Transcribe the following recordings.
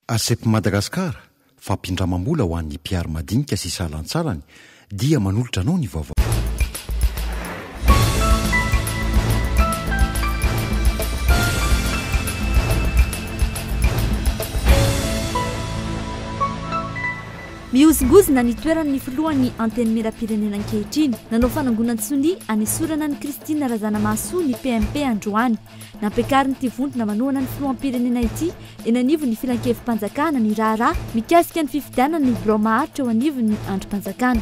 ACEP Madagascar, fampindramam-bola ho an'ny mpihary madinika sy salantsalany, dia manolotra anao ny vaovao. Mihozongozona ny toeran'ny filohan'ny Antenimierampirenena ankehitriny. Nanao fanangonan-tsonia hanesorana an'i Christine Razanamahasoa ny PMP androany. Nampiakarin'ity vondrona manohana ny filoham-pirenena ity eny anivon'ny filankevi-panjakana ny raharaha mikasika ny fifidianana ny birao maharitra eo anivon'ny andrim-panjakana.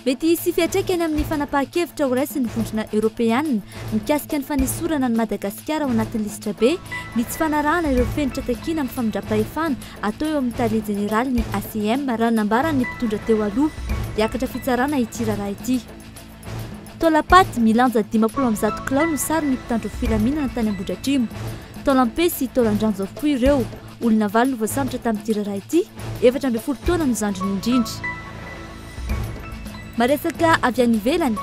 Mety hisy fiantraikany amin'ny fanapahan-kevitra horaisin'ny Vondrona Eoropeanina mikasika ny fanesorana an'i Madagasikara ao anatin'ny lisitra be ny tsy fanarahana ireo fenitra takiana amin'ny famindram-pahefana atao eo amin'ny tale jeneralin'ny ACM raha ny nambaran'ny mpitondra teo aloha. Hiakatra fitsarana ity raharaha ity. Taolam-paty milanja 150 kilao no saron'ny mpitandro filaminana tany Ambohidratrimo. Taolam-pe sy taolan-dranjo avokoa ireo. Olona valo no voasambotra tamin'ity raharaha ity, 14 taona no zandriny indrindra. Maresaka avy any ivelany,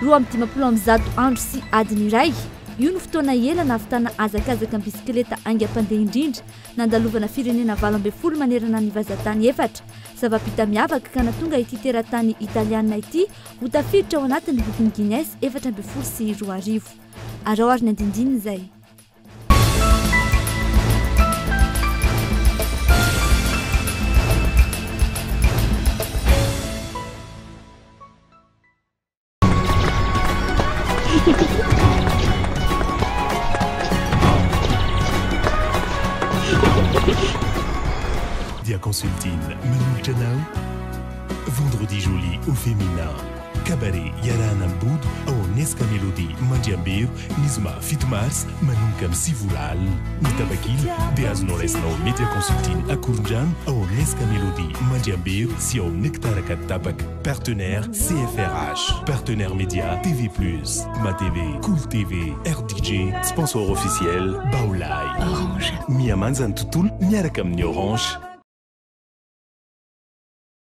152 andro sy adiny iray, io no fotoana ela nahavitana hazakazaka am-bisikileta haingam-pandeha indrindra nandalovana firenena 18 manerana ny vazantany efatra. Zava-bita miavaka ka nahatonga ity teratany italiana ity ho tafiditra ao anatin'ny bokin'i Guinness 2014. Araho ary ny andindininy izay. Dia Consulting manolotra anao Vendredi Joli au Féminin. Cabaret iarahana amin'ny Bodo ao amin'ny Esca Melody Mandriambero ny zoma 7 mars manomboka amin'ny 9 ora alina. Ny tapakila dia azonao raisina ao amin'ny Media Consulting Akorondrano ao amin'ny Esca Melody Mandriambero sy ao amin'ny Nectar Ankaditapaka. Partenaire CFRH, Partenaire Média TV+, Ma TV, Cool TV, RDJ, Sponsor officiel Baolai. Orange. Mihamanja ny tontolo miaraka amin'ny Orange.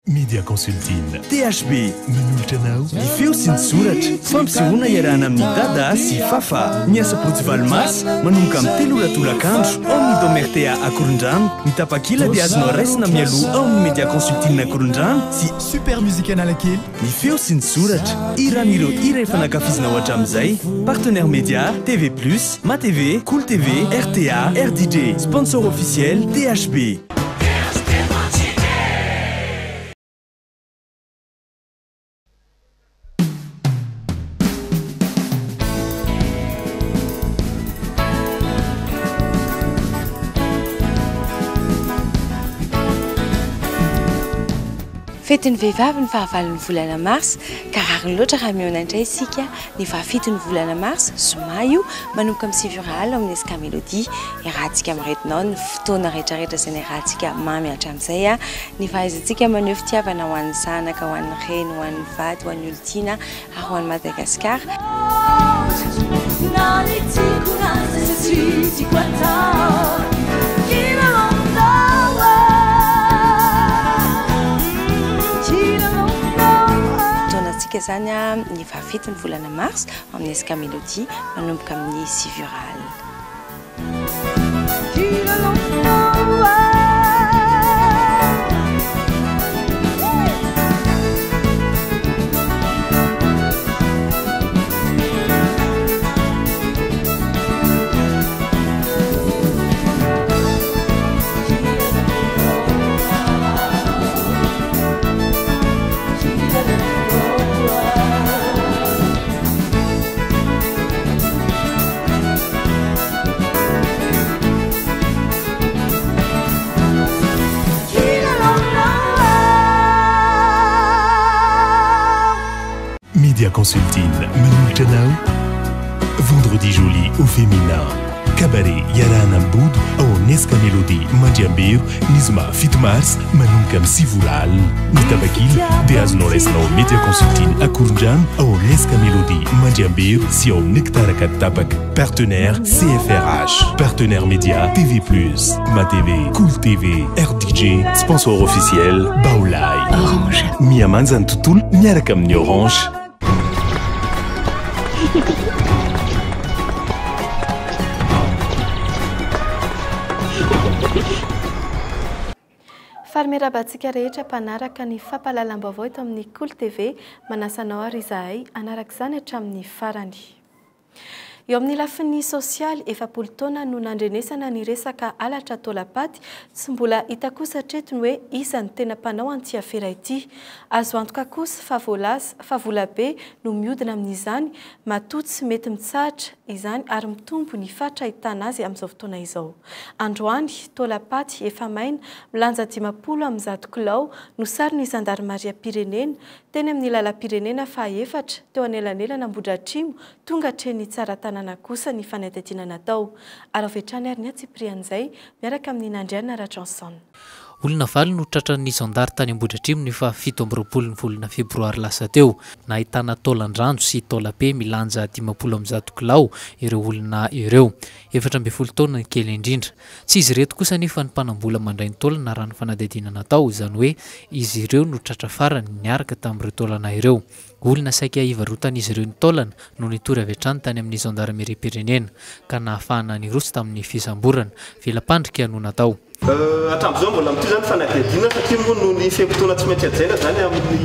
Media Consulting THB manolotra anao Ny feo sy ny soratra, fampisehoana iarahana amin'i Dada sy Fafa, ny asabotsy 8 marsa, manomboka amin'ny 3 ora tolakandro, ao amin'ny Dôme RTA Akorondrano. Ny tapakila dia azonao raisina mialoha ao amin'ny Media Consulting Akorondrano sy. Super Musique Analakely. Ny feo sy ny soratra, hiran'ireo hira efa nankafizinao hatramin'izay, Partenaire Média, TV Plus, Ma TV, Cool TV, rta, RDJ, Sponsor officiel, THB. Fetin'ny vehivavy ny fahavalon'ny volana marsa ka rariny loatra raha mihaona indray isika ny fahafiton'ny volana marsa, zoma io, manomboka amin'ny 9 ora alina ao amin'ny SK Melody. Iarahantsika miretina ao ny fotoana rehetrarehetra izay niarahantsika mamy hatramin'izay, ny fahaizantsika maneho fitiavana ho an'ny zanaka, ho an'ny reny, ho an'ny vady, ho an'ny olon-tiana ary ho an'i Madagasikara. Fotoanantsika izany ny fahafito ny volana marsa ao amin'ny SK Melody manomboka amin'ny 9 ora alina. Media Consulting manolotra anao Vendredi Joli au Féminin. Cabaret iarahana amin'ny Bodo ao amin'ny SK Melody Mandriambero ny zoma 7 mars manomboka amin'ny 9 ora alina. Ny tapakila dia azonao raisina ao Media Consulting Akorondrano ao amin'ny SK Melody Mandriambero sy ao amin'ny Nectar Ankaditapaka. Partenaire CFRH, Partenaire Média TV+, Ma TV, Cool TV, RDJ, Sponsor officiel Baolai. Orange. Mihamanja ny tontolo miaraka amin'ny Orange. Faly miarahaba antsika rehetra mpanaraka ny fampahalalam-baovao eto amin'ny Kolo TV. Manasa anao ary izahay hanaraka izany hatramin'ny farany. Eo amin'ny lafiny sosialy, 40 taona no nandrenesana ny resaka halatra taolam-paty, tsy mbola hita kosa hatreto ny hoe iza no tena mpanao an'ity afera ity. Azo antoka kosa fa voalaza fa volabe no mihodina amin'izany matoa tsy mety mitsahatra izany ary mitombo ny faritra ahitana azy amin'izao fotoana izao. Androany, taolam-paty efa maina, milanja 150 kilao no saron'ny zandarimariam-pirenena teny amin'ny lalam-pirenena fahaefatra teo anelanelan'Ambohidratrimo tonga hatreny Tsaratanàna kosa ny fanadihadiana natao. Ary avy hatrany ary ny antsipirian'izay miaraka amin'i Nandrianina Rajohnson. Olona valo no tratran'ny zandary tany Ambohidratrimo ny faha 27 ny volana febroary lasa teo. Nahitana taolan-dranjo sy taolam-pe milanja 150 kilao ireo olona ireo. 14 taona ny kely indrindra. Tsy izy ireto kosa anefa ny mpanambola mandray ny taolana raha ny fanadihadiana natao, izany hoe izy ireo no tratra farany niaraka tamin'ireo taolana ireo. Olona saika hivarotan'izy ireo ny taolana no nitory avy hatrany tany amin'ny zandarimeriam-pirenena, ka nahafahana niroso tamin'ny fisamborana. Vela-pandrika no natao. Hatramin'izao mbola mitohy izany fanadihadiana satria moa noho ny fe-potoana tsy maintsy hajaina izany amin'ny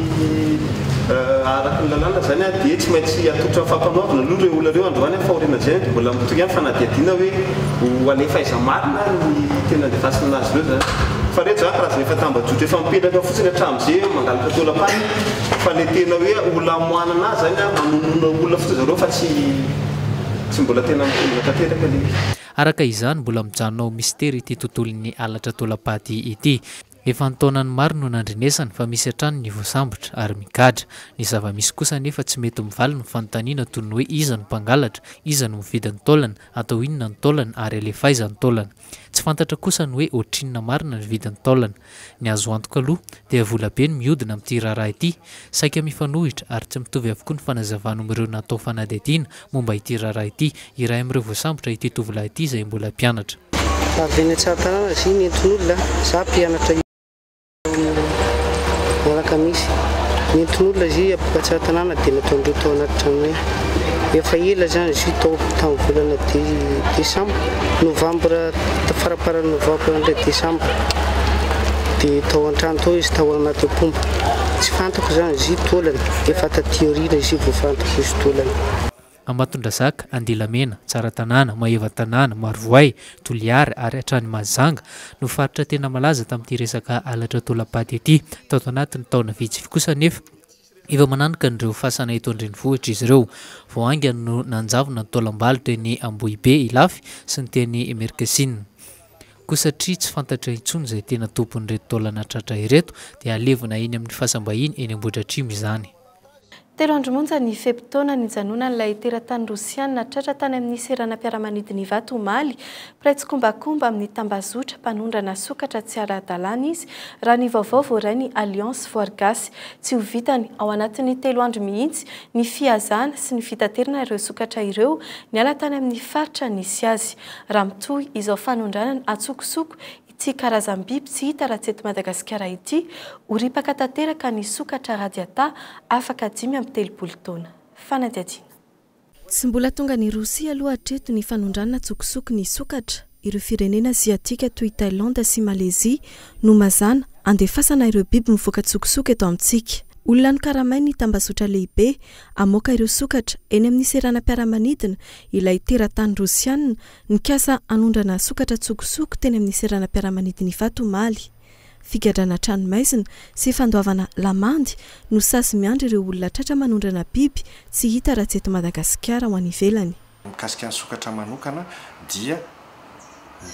araka ny lalàna izany dia tsy maintsy atolotra ny fampanoavana aloha ireo olona ireo androany fa aorianan'izay dia mbola mitohy ihany fanadihadiana hoe ho alefa aiza marina ny tena andefasana azy ireo izany. Fa ireto izany karazana efa tambajotra efa mipetraka fotsiny hatramin'izay mangalatra taolam-paty fa ilay tena hoe olona hamoanana azy izany manonona olona fotsiny zareo fa tsy tsy mbola tena mitombina tanteraka ilay izy. Araka izany, mbola mijanona ho mistery ity tontolon'ny halatra taolam-paty ity. Efa an-taonany maro no nandrenesana fa misy hatrany ny voasambotra ary migadra. Ny zava-misy kosa anefa tsy mety mivaly ny fanontaniana toy ny hoe iza no mpangalatra, iza no mividy ny taolana, atao inona ny taolana ary alefa aiza ny taolana. Tsy fantatra kosa ny hoe ohatrinona marina ny vidin'ny taolana. Ny azo antoka aloha dia volabe no mihodina amin'ity raharaha ity. Saika mifanohitra ary tsy mitovy avokoa ny fanazavana omin'ireo natao fanadihadiana momba ity raharaha ity. Iray amin'ireo voasambotra ity tovolahy ity izay mbola mpianatra. Avy eny Tsaratanàna izy iny nentin'olona, za mpianatra eo amin'ny Alakamisy. Nentin'olona izy io avy Tsaratanàna dia nataondreo tao anaty tranonay. Efa ela izany izy io tao, tamin'ny volana desambra, novambra, faramparan'ny novambra indray desambra. Dia tao an-trano tao izy, tao anaty apomba. Tsy fantako izany izy io taolana, efa taty aoriana izy io vao fantako izy taolana. Ambatondrazaka, Andilamena, Tsaratanàna, Maevatanàna, Marovoay, Toliara ary hatrany Mahajanga no faritra tena malaza tamin'ity resaka halatra taolam-paty ity. Tato anatin'ny taona vitsivy kosa anefa, efa mananika an'ireo fasana eto an-drenivohitra izy ireo. Vao haingana no nanjavona ny taolam-balo teny Ambohibe Ilafy sy ny teny Imerinkasinina. Koa satria tsy fantatra intsony izay tena tompon'ireto taolana tratra ireto dia alevina eny amin'ny fasam-bahiny eny Ambohidratrimo izany. Telo andro monja ny fe-potoana nijanonan'ilay teratany Rosiana tratra tany amin'ny seranam-piaramanidina Ivato omaly. Mpiray tsikombakomba amin'ny tambazotra mpanondrana sokatra tsy ara-dalàna izy, raha ny vaovao voarain'ny Alliance Voary Gasy. Tsy ho vitany ao anatin'ny telo andro mihitsy ny fihazana sy ny fitaterana ireo sokatra ireo niala tany amin'ny faritra nisy azy. Raha mitohy izao fanondranana antsokosoko Ity karazam-biby tsy hita raha tsy eto Madagasikara ity, ho ripaka tanteraka ny sokatra radiata afaka 35 taona. Fanadihadiana. Tsy mbola tonga any Rosia aloha hatreto ny fanondranana an-tsokosoko ny sokatra. Ireo firenena aziatika toy Thaïlande sy Malaisie no mazàna andefasana ireo biby mivoaka an-tsokosoko eto amintsika. Olona nokaramain'ny tambazotra lehibe hamoaka ireo sokatra eny amin'ny seranam-piaramanidina ilay teratany rosiana Nikasa hanondrana sokatra an-tsokosoko teny amin'ny seranam-piaramanidina Ivato omaly. Figadrana an-tranomaizina sy fandoavana lamandy no sazy miandry ireo olona tratra manondrana biby tsy hita raha tsy eto Madagasikara ho any ivelany. Mikasika ny sokatra manokana dia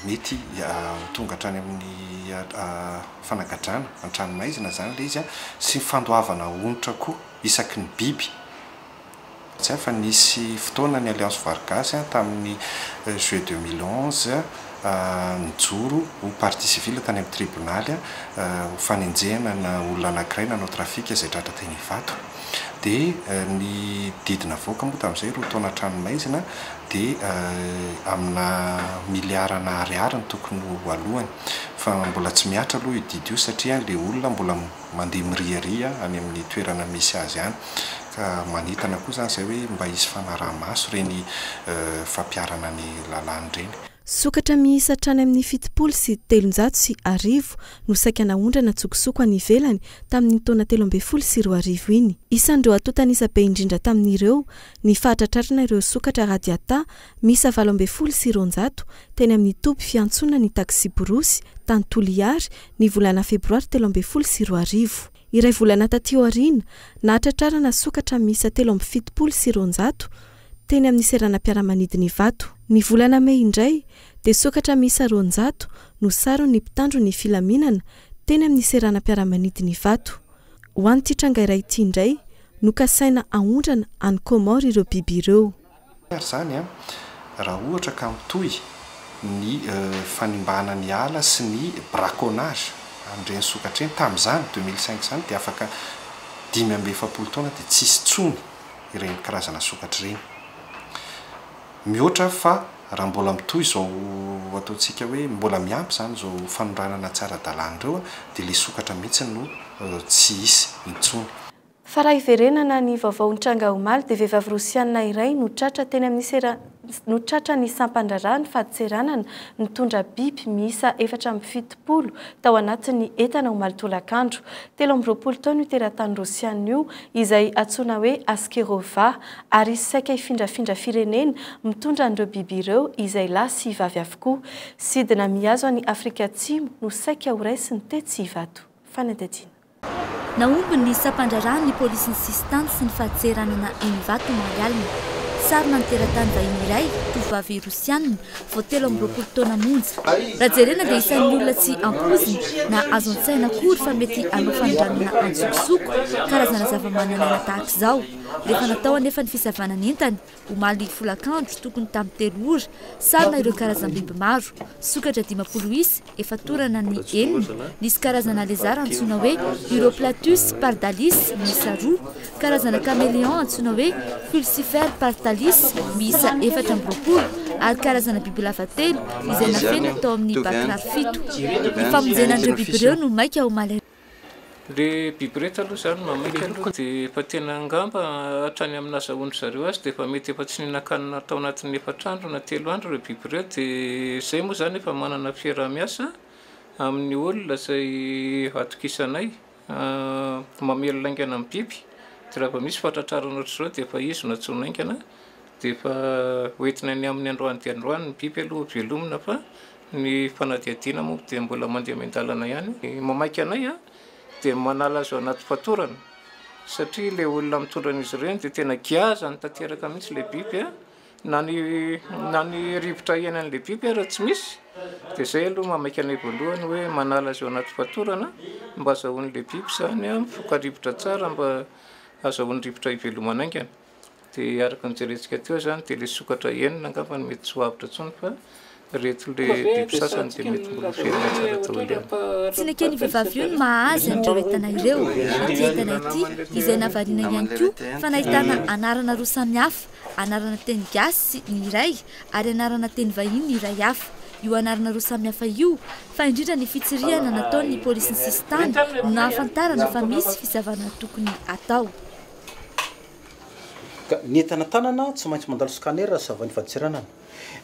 mety ho tonga hatrany amin'ny fanagadrana an-tranomaizina izany ilay izy sy ny fandoavana onitra koa isaky ny biby. Tsy hay fa nisy fotoana ny Alliance Voary Gasy tamin'ny juillet 2011 nijoro ho partie civile tany amin'ny tribonaly ho fanenjehana na olona anankiray nanao trafic izay tratra teny Ivato. Dia ny didy navoaka moa tamin'izay roa taona an-tranomaizina dia amina miliarana ariary no tokony ho alohany. Fa mbola tsy mihatra aloha io didy io satria ilay olona mbola mandeha miriaria any amin'ny toerana misy azy any ka manentana koa izany izay hoe mba hisy fanaraha-maso ireny fampiharana ny lalàna ireny. Sokatra miisa hatrany amin'ny 1370 no saika naondrana an-tsokosoko any ivelany tamin'iny taona 2013 iny. Isan'ireo antontan'isa be indrindra tamin'ireo ny fahatratrarana ireo sokatra radiata miisa 218 teny amin'ny toby fiantsonan'ny taksiborosy tany Toliary ny volana febroary 2013. Iray volana taty aoriana, nahatratrarana sokatra miisa 273 teny amin'ny seranam-piaramanidina Ivato. Ny volana mey indray dia sokatra miisa 200 no saron'ny mpitandro ny filaminana teny amin'ny seranam-piaramanidina Ivato. Ho an'ity tranga iray ity indray, nokasaina haondrana any Comores ireo biby ireo. Ary izany, raha ohatra ka mitohy ny fanimbana ny ala sy ny braconnage an'ireny sokatra ireny, tamin'izany 2005 izany dia afaka 45 taona dia tsy hisy intsony ireny karazana sokatra ireny. Mihoatra fa raha mbola mitohy izao ataontsika hoe mbola miampy izany izao fanondranana tsy ara-dalàna ireo dia ilay sokatra mihitsy no tsy hisy intsony. Fa raha hiverenana ny vaovao nitranga omaly dia vehivavy rosianina iray no tratra teny amin'ny sera no tratran'ny sampan-draharaha ny fadintseranana nitondra biby miisa 74 tao anatin'ny entana omaly tolakandro. 23 taona io teratany rosianina io izay antsoina hoe Askerova ary saika hifindrafindra firenena mitondra an'ireo biby ireo izay lahy sy vavy avokoa. Sidina mihazo an'i Afrika Atsimo no saika horaisiny tetsy Ivato. Fanadihadiana. Nahomby ny sampan-draharahan'ny polisin'ny sisintany sy ny fadintseranana eny Ivato omaly alina. Sarona ny teratany vahiny iray, tovovavy rosianina, vao 23 taona monja. Raha jerena dia isan'ny olona tsy ampoizina na azo an-tsaina akory fa mety hanao fanondranana antsokosoko karazana zavamananaina tahaka izao. Rehefa natao anefa ny fisavana ny entany, omaly folakandro tokony tamin'ny 3 ora, sarona ireo karazam-biby maro. Sokatra 50 isa, efa torana ny enina, nisy karazana lézard antsoina hoe Uroplatus pardalis miisa 2, karazana caméléon antsoina hoe Pulsifer pardalis miisa 24 ary karazana bibilava 3 izay nafenina tao amin'ny bakiraro 7. Ny famonjena an'ireo biby ireo no maika omaly. Le biby reto aloha zany mamaika aloha dia efa tena angamba hatrany amin'ny nahazahoan-dry zareo azy dia efa mety efa tsy nihinan-kanina tao anatin'ny 4 andro na 3 andro ireo biby ireo dia izay moa zany efa manana fiaraha-miasa amin'ny olona izay atokisanay mamelona haingana amin'ny biby dia raha vao misy fahatratrarana ohatr'izao dia efa izy no antsoina haingana dia efa hoentina any aminy androany dia androany ny biby aloha velomina fa ny fanadihadiana moa dia mbola mandeha miandalana ihany. Mamaika anay dia manala azy ao anaty fatorana satria ilay olona mitondra an'izy ireny dia tena giazany tanteraka mihitsy ilay biby na ny na ny rivotra iainan'ilay biby ary tsy misy dia izay aloha mamaika anay voalohany hoe manala azy ao anaty fatorana mba azahoan'ilay biby izany mifoka rivotra tsara mba azahoany rivotra hivelomana haingana. Dia araka ny jerentsika teo izany dia ilay sokatra 6 angamba no mety tsy ho avotra intsony fa ireto ilay biby sasany dia mety mbola ho velona tsara daholo ihany. Tsy neken'io vehivavy io ny maha azy an'ireo entana ireo. Ity entana ity izay nahavariana ihany koa fa nahitana anarana roa samihafa, anarana teny gasy ny iray ary anarana teny vahiny ny iray hafa. Io anarana roa samihafa io, fa indrindra ny fitsirihana nataon'ny polisin'ny sisintany no nahafantarana fa misy fisavana tokony hatao. Ka ny entana tanana tsy maintsy mandalo scanner raha savan'ny fadintseranana.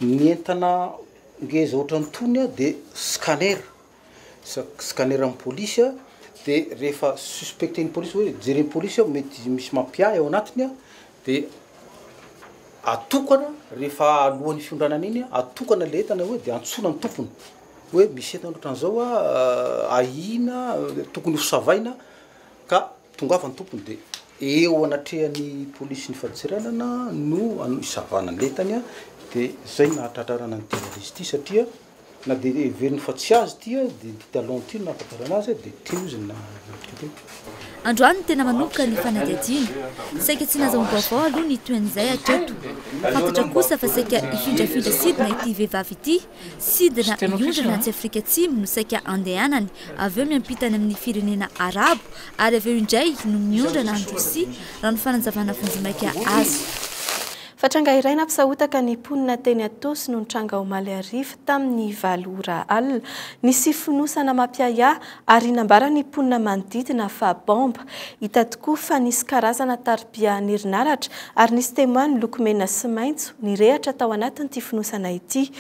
Ny entana ngeza ohatran'itony dia scanner, scanner amin'ny polisy dia rehefa suspecté-n'ny polisy hoe jeren'ny polisy ao mety misy mampiahy ao anatiny dia atokana rehefa alohan'ny fiondranana iny atokana ilay entana hoe dia antsoina ny tompony hoe misy entana ohatran'izao ahiana tokony ho savaina ka Tongava ny tompony dia eo anatrehan'ny polisin'ny fadintseranana no isavana ny entany dia izay no nahatratrarana an'ity valizy ity satria na dia heveriny fa tsy azy ity dia ity talon ity no nahafantarana azy dia teo izy no nanomboka teo. Androany no tena manomboka ny fanadihadiana. Saika tsy nazahoam-baovao aloha ny tohin'izay hatreto. Fantatra kosa fa saika hifindrafindra sidina ity vehivavy ity. Sidina hiondrana atsy Afrika Atsimo no saika andehanany, avy eo miampita any amin'ny firenena Arabo ary avy eo indray no miondrana any Rosia, raha ny fanazavana vonjimaika azo. Fa tranga iray nampisahotaka ny mponina teny Atosy no nitranga omaly hariva tamin'ny 8 ora alina. Nisy fonosana mampiahiahy ary nambaran'ny mponina manodidina fa baomba. Hita tokoa fa nisy karazana taribian'herinaratra ary nisy témoin miloko mena sy maitso nirehatra tao anatin'ity fonosana ity.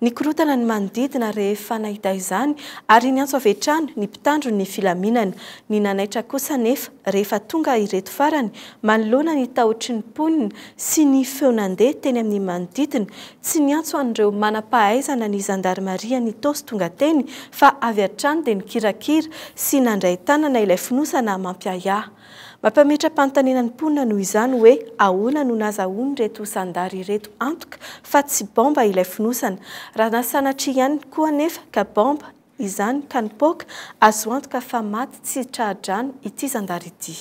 Nikorontana ny manodidina rehefa nahita izany ary niantso avy hatrany ny mpitandro ny filaminana. Ny nanaitra kosa anefa rehefa tonga ireto farany manoloana ny tahotry ny mponina sy ny feo nandeha teny amin'ny manodidina, tsy niantso an'ireo manam-pahaizana ny zandarimarian'Itaosy tonga teny fa avy hatrany dia nikirakira sy nandray tanana ilay fonosana mampiahiahy. Mampametra-panontaniana ny mponina noho izany hoe ahoana no nazahoan'ireto zandary ireto antoka fa tsy baomba ilay fonosana. Raha na sanatria ihany koa anefa ka baomba izany ka nipoaka, azo antoka fa maty tsy tra-drano ity zandary ity.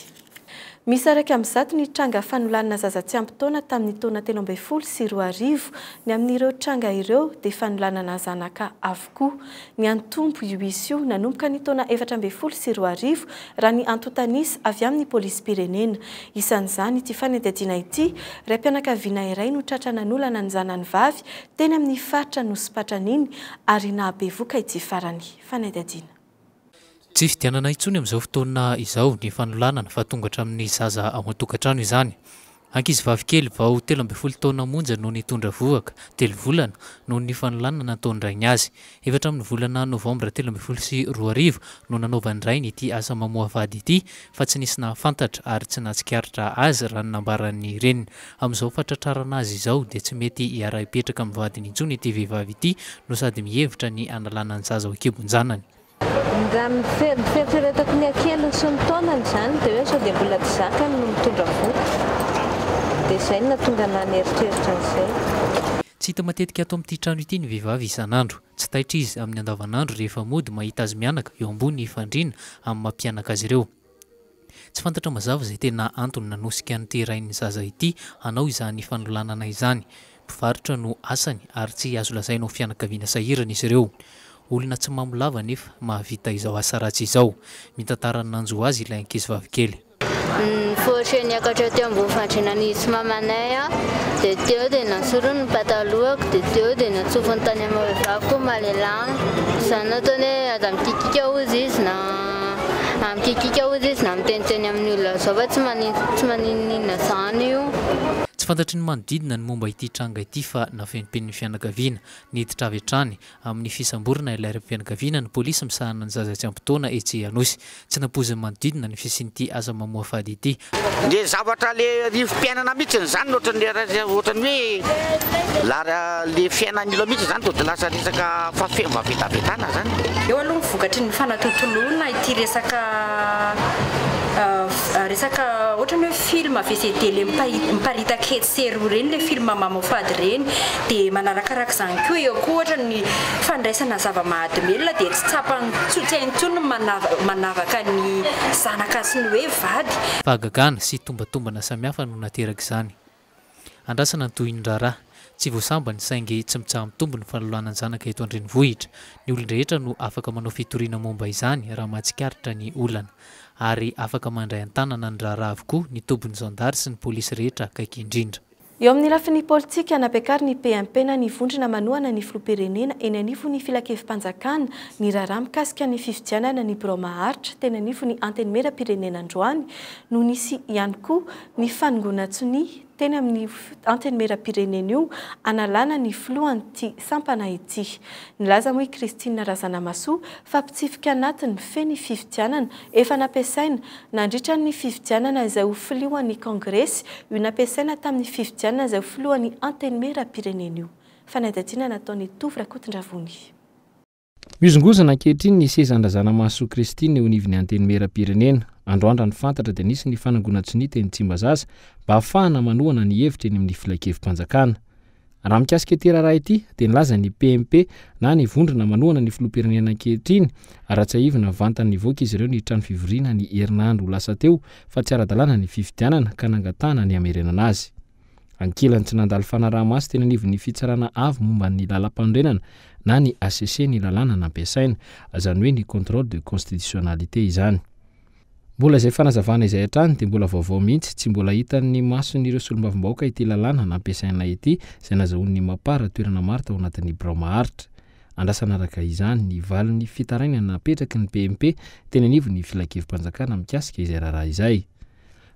Miisa 101 ny tranga fanolanana zaza tsy ampy taona tamin'ny taona 2013. Ny amin'ireo tranga ireo dia fanolanana zanaka avokoa. Niantombo io isa io nanomboka ny taona 2014 raha ny antontan'isa avy amin'ny polisim-pirenena. Isan'izany ity fanadihadiana ity, raim-pianakaviana iray no tratra nanolana ny zanany vavy teny amin'ny faritra Nosipatrana iny ary nahabevoka ity farany. Fanadihadiana. Tsy fidianana intsony amin'izao fotoana izao ny fanolanana fa tonga hatramin'ny zaza ao an-tokantrano izany. Ankizivavy kely vao 13 taona monja no nitondra vohoka, telo volana, noho ny fanolanana nataon-drainy azy. Efa hatramin'ny volana novambra 2013 no nanaovan'ny rainy ity asa mamoafady ity fa tsy nisy nahafantatra ary tsy nahatsikaritra azy raha ny nambaran'ny reniny. Amin'izao fatratrarana azy izao dia tsy mety hiara-hipetraka amin'ny vadiny intsony ity vehivavy ity no sady mihevitra ny hanalana ny zaza ao an-kibon-janany. Raha ny fieritreretako ny hakeliny sy ny taonany izany dia hoe sao dia mbola tsy zakany no mitondra vohoka. Dia izay no nahatonga anah nieritreritra an'izay. Tsy hita matetika ato amin'ity trano ity ny vehivavy isan'andro. Tsy taitra izy amin'ny andavanandro rehefa mody mahita azy mianaka eo ambony fandriana amin'ny maha mpianaka azy ireo. Tsy fantatra mazava izay tena antony nanosika an'ity rain'ny zaza ity hanao izany fanolanana izany. Mpivarotra no asany ary tsy azo lazaina ho fianakaviana sahirana izy ireo. Olona tsy mamo lava anefa mahavita izao asa ratsy izao. Mitantara ny nanjo azy ilay ankizivavikely. Nifohatra niakatra teo ambony fandriana nisy mamanay aho, dia teo dia nasoriny ny patalohako, dia teo dia natsofony tany amin'ny vehivaviko malelana. Izany nataony hoe aza mikikika hozy izy na mikikika hozy izy na miteniteny amin'ny olona izao fa tsy manin- tsy maninon'inona izany io. Tsy fantatry ny manodidina ny momba ity tranga ity fa nafenimpenin'ny fianakaviana. Niditra avy hatrany amin'ny fisamborana ilay raim-pianakaviana ny polisy misahana ny zaza tsy ampy taona etsy Anosy. Tsy nampoizin'ny manodidina ny fisian'ity asa mamoafady ity. Le zavatra le rivo-piainana mihitsiny zany ohatran'ny ohatran'ny hoe la le fiainan'ny olona mihitsy zany to de lasa resaka fafem-bavetavetana zany. Eo aloha ny vokatry ny fanatontoloana ity resaka resaka ohatran'ny hoe film VCD le miparitaka etsy sy eroa ireny, le film mamoafady ireny, dia manarakaraka izany koa eo koa ohatra ny fandraisana zava-mahadomelina dia tsy tsapany tsy hainy intsony ny manavaka ny zanaka sy ny hoe vady. Fahagagana sy tombatombana samihafa no naterak'izany. Andrasana ny tohin'ny raharaha. Tsy vao sambany saingy tsy mitsaha-mitombo ny fanoloana ny zanaka eto an-drenivohitra. Ny olon-drehetra no afaka manao fitoriana momba izany raha mahatsikaritra ny olana. Ary afaka mandray an-tanana ny raharaha avokoa ny tobin'ny zandary sy ny polisy rehetra akaiky indrindra. Eo amin'ny lafiny politika, nampiakarin'ny PMP na ny vondrona manohana ny filoham-pirenena eny anivon'ny filankevi-panjakana ny raharaha mikasika ny fifidianana ny birao maharitra teny anivon'ny Antenimierampirenena androany no nisy ihany koa ny fanongonan-tsonia teny amin'ny Antenimierampirenena io hanalana ny filohan'ity sampana ity. Nilaza moa i Christine Razanamahasoa fa mpitsifika anatiny mifehy ny fifidianana efa nampiasaina nandritra ny fifidianana izay ho filohan'ny Kongresy io nampiasaina tamin'ny fifidianana izay ho filohan'ny Antenimierampirenena io. Fanadihadiana nataon'i Tovo Rakotondravony. Mihozongozona ankehitriny ny sezan-dRazanamahasoa Christine eo anivon'ny Antenimierampirenena. Androany raha ny fantatra dia nisy ny fanangonan-tsonia teny Tsimbazaza mba hahafahana manohana ny hevitra eny amin'ny Filankevi-panjakana. Raha mikasika ity raharaha ity dia nilaza ny PMP na ny vondrona manohana ny filoham-pirenena ankehitriny, raha tsiahivina vantany nivoaka izy ireo ny trano fivoriana ny herinandro lasa teo fa tsy ara-dalàna ny fifidianana ka nangatahana ny hamerenana azy. Ankilany tsy nandalo fanaraha-maso teny anivon'ny fitsarana avo momba ny lalampanorenana na ny hcc ny lalàna nampiasaina, izany hoe ny contrôle de constitutionnalité izany. Mbola izay fanazavana izay hatrany dia mbola vaovao mihitsy, tsy mbola hitan'ny mason'ireo solombavambahoaka ity lalàna nampiasaina ity izay nazahoan'ny Mapar toerana maro tao anatin'ny birao maharitra. Andrasana araka izany ny valin'ny fitarainana napetraky ny PMP teny anivon'ny Filankevi-panjakana mikasika izay raharaha izay.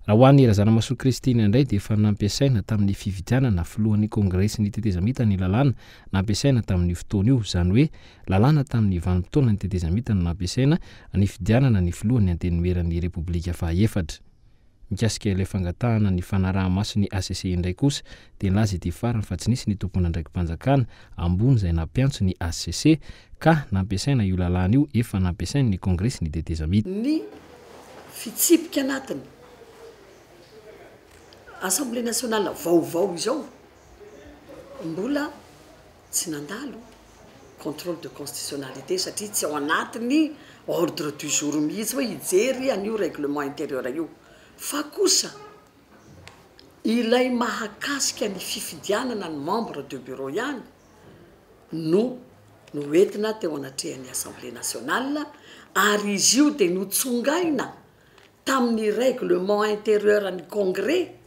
Raha ho an'i Razanamahasoa Christine indray dia efa nampiasaina tamin'ny fifidianana filohan'ny Kongresin'ny tetezamita ny lalàna nampiasaina tamin'io fotoana io, izany hoe lalàna tamin'ny vanim-potoanan'ny tetezamita no nampiasaina nifidianana ny filohan'ny Antenimieran'ny Repoblika fahaefatra. Mikasika ilay fangatahana ny fanaraha-maso ny hcc indray kosa dia nilaza ity farany fa tsy nisy ny tompon'andraiki-panjakana ambony izay nampiantso ny hcc ka nampiasaina io lalàna io efa nampiasain'ny Kongresin'ny tetezamita. Ny fitsipika anatiny Assemblée nationale vaovao izao mbola tsy nandalo contrôle de constitutionnalité satria tsy ao anatin'ny ordre du jour mihitsy hoe hijery an'io règlement intérieur io fa kosa ilay mahakasika ny fifidianana ny membre de bureau ihany no noentina teo anatrehan'ny Assemblée nationale ary izy io dia notsongaina tamin'ny règlement intérieur ny congrès,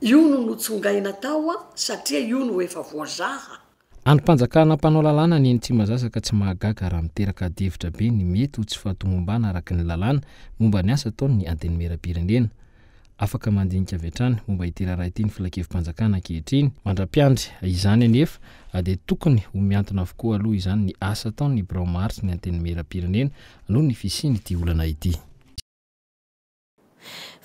io no notsongaina tao satria io no efa voazaha. Andrim-panjakana mpanao lalàna ny eny Tsimbazaza ka tsy mahagaga raha miteraka adihevitra be ny mety ho tsy fahatomombana araka ny lalàna momba ny asa ataon'ny Antenimierampirenena. Afaka mandinika avy hatrany momba ity raharaha ity ny Filankevi-panjakana ankehitriny. Mandra-piandry izany anefa dia tokony ho mihantona avokoa aloha izany ny asa ataon'ny birao maharitry ny Antenimierampirenena noho ny fisian'ity olana ity.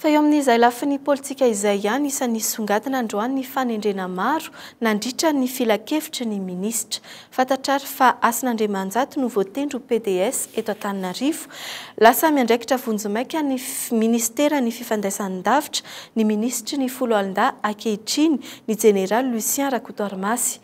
Fa eo amin'izay lafiny politika izay ihany, isan'ny nisongadina androany ny fanendrena maro nandritra ny filankevitry ny minisitra. Fantatra ary fa Hasina Andriamanjato no voatendry ho pds eto Antananarivo. Lasa miandraikitra vonjimaika ny minisiteran'ny fifandraisan-davitra ny minisitry ny foloalindahy ankehitriny, ny jeneraly Lucien Rakotoarimasy.